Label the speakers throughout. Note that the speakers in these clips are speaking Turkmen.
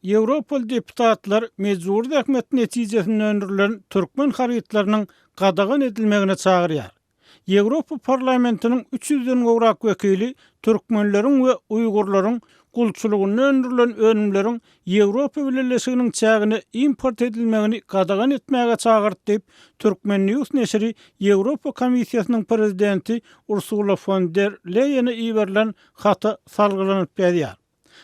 Speaker 1: Ýewropaly deputatlar mejbury zähmet netijesinde öndürilen türkmen harytlarynyň gadagan edilmegine çagyrýar. Ýewropa Parlamentiniň üç ýüzden gowrak wekili türkmenleriň we uýgurlaryň gulçulygynda öndürilen önümleriň Ýewropa Bileleşiginiň çägine import edilmegini gadagan etmäge çagyrdy diýip, Turkmen. News neşiri Ýewropa Komissiýasynyň prezidenti Ursula fon der Leýene iberilen hata salgylanyp ýazýar.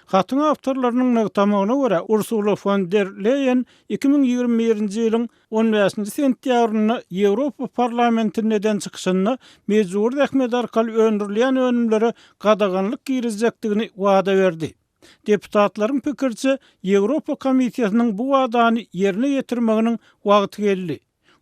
Speaker 1: Hatyň awtorlarynyň nygtamagyna görä, Ursula fon der Leýen 2021-nji ýylyň on bäşinji sentýabrynda Ýewropa Parlamentinde eden çykyşynda mejbury zähmet arkaly öndürilýän önümlere gadaganlyk girizjekdigini wada berdi. Deputatlaryň pikiriçe, Ýewropa Komissiýasynyň bu wadany ýerine ýetirmeginiň wagty geldi.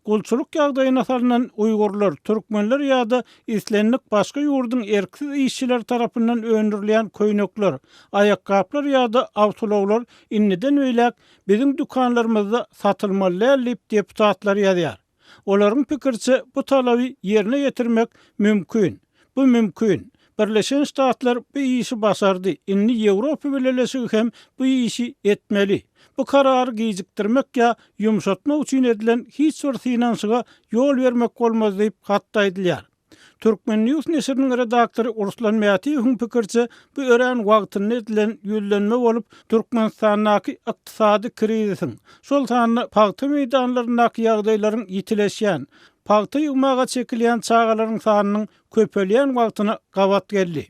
Speaker 1: Gulçulyk ýagdaýyna salnan uýgurlar, türkmenler ýa-da islendik başga ýurduň erksiz işçileri tarapyndan öndürilýän köýnekler, aýakgaplar ýa-da awtoulaglar indiden beýläk biziň dükanlarymyzda satylmaly däl diýip, deputatlar ýazýar. Olaryň pikiriçe, bu talaby ýerine ýetirmek mümkin. Bu mümkin. Birleşen Ştatlar bu işi başardy, indi Ýewropa Bileleşigi hem bu işi etmeli. Bu karary gijikdirmek ýa ýumşatmak üçin edilen hiç bir synanyşyga ýol bermek bolmaz diýip, hatda aýdylýar. Turkmen. News neşiriniň redaktory Ruslan Mätiýewiň pikiriçe, bu örän wagtynda edilen ýüzlenme bolup, Türkmenistandaky ykdysady krizisiň, şol sanda pagta meýdanlaryndaky ýagdaýlaryň ýitileşýän, pagta ýygmaga çekilýän çagalaryň sanynyň köpelýän wagtyna gabat geldi.